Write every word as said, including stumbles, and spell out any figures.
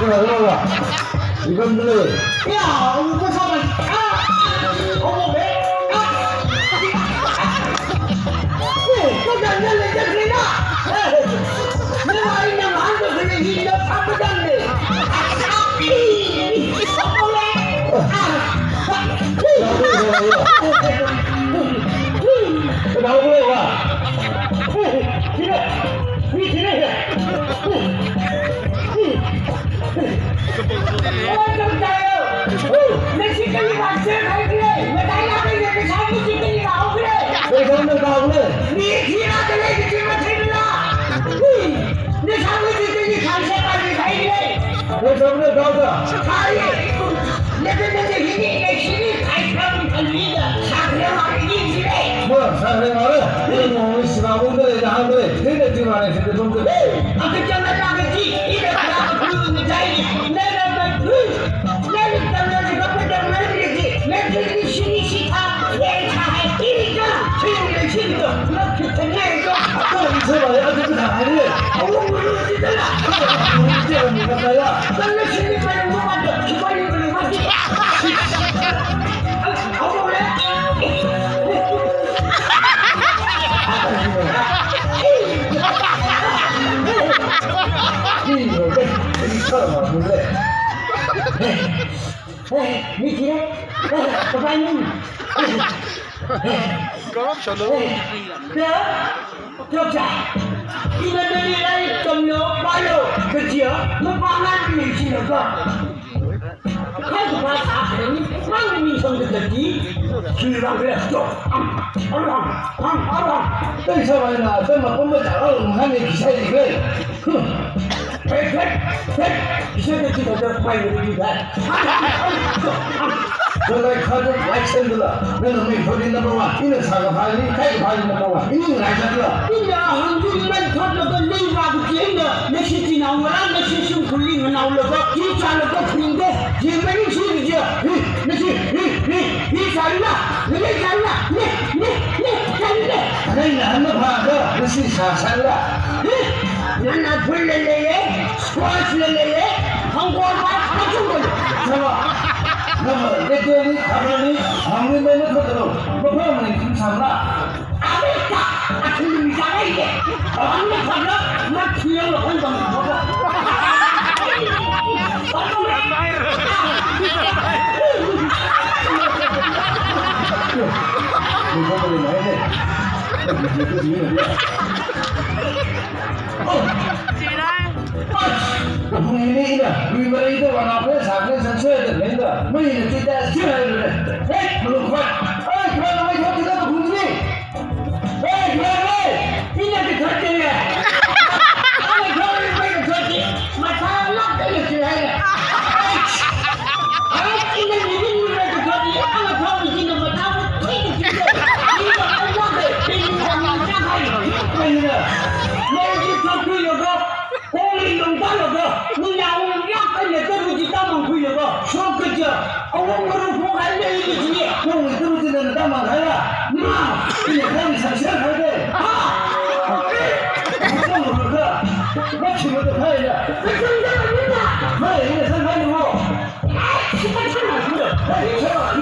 Hello, welcome to the. Yeah, we put some. Ah, oh, okay. Ah. Hey, look at that, look at that. Hey, you are in the hand of the, in the propaganda. Ah, ah, ah. Corruption lo. Ina dali lai tamlo, palo, kajiya, mapāngai mi sina ka. Khai ka pa sa kani, mang mi song ka dati, ki rang le, to, am, am, am, am, am. Tei sa wai na, tei ma pama ta, oh, ngani kisai le. Hmm. Hey, hey, hey. Kisai ka kita ta pai ni kita. Am, am, am, am. Nana khada action dula. Nana mi thodi number one. Ina sākaphā ni, kaikaphā ni number one. Ini ngai jatla. Ina hangdun man thot laga ni wa ku jina. Nashi tina wara, nashi shim kuli nganao laga. Ki cha laga kring de. Ji mani shi ji. Hi, nashi, hi, hi, hi cha la. Ni cha la. Ni, ni, ni cha la. Nana hana pha ga. Nashi sa sa la. Hi, nana phul le le. Squash le le le, hangkor ba, kachung le. Sāva, nama, le le ni, khamani, hangni mena khatalo, mapha mani kum samla. America, athum mi sāngai le. Hangni khamla, ma thiyang lo hong bang lo. Ni ko ni mai le. Ni ko ni mai le. Oh. Kaphung hili ina, lui mareida vānao khalei sākhalei sāsāda leida, maina chida chihai lule. Hey, malung khoi. Hey, khoi, khoi, khoi, khoi, kaphung hili. Hey, khoi, khoi. Ina kathot le. Ana khoi, khoi, kathot le. Mathālāk eina chihai le. Hey. Hey, ina nini nini kathot le. Ana khoi, ina mathālāk eina chihai le. Ina mathālāk eina chihai le. Ina. Mai ji thot le yo. Kongli lungda laga, nina ungyak eina taruji tamang khui laga, shok kaja, awang maru phok hai le ili ji. Kongli taruji nana tamang hai la. Ma, ina kongli sakshar hai de. Ha! Kongli maru ka, machi mata hai la. Kasang da nina. Hai, ina sang hai mo. Ai, si kasang na sura. Hai, sura.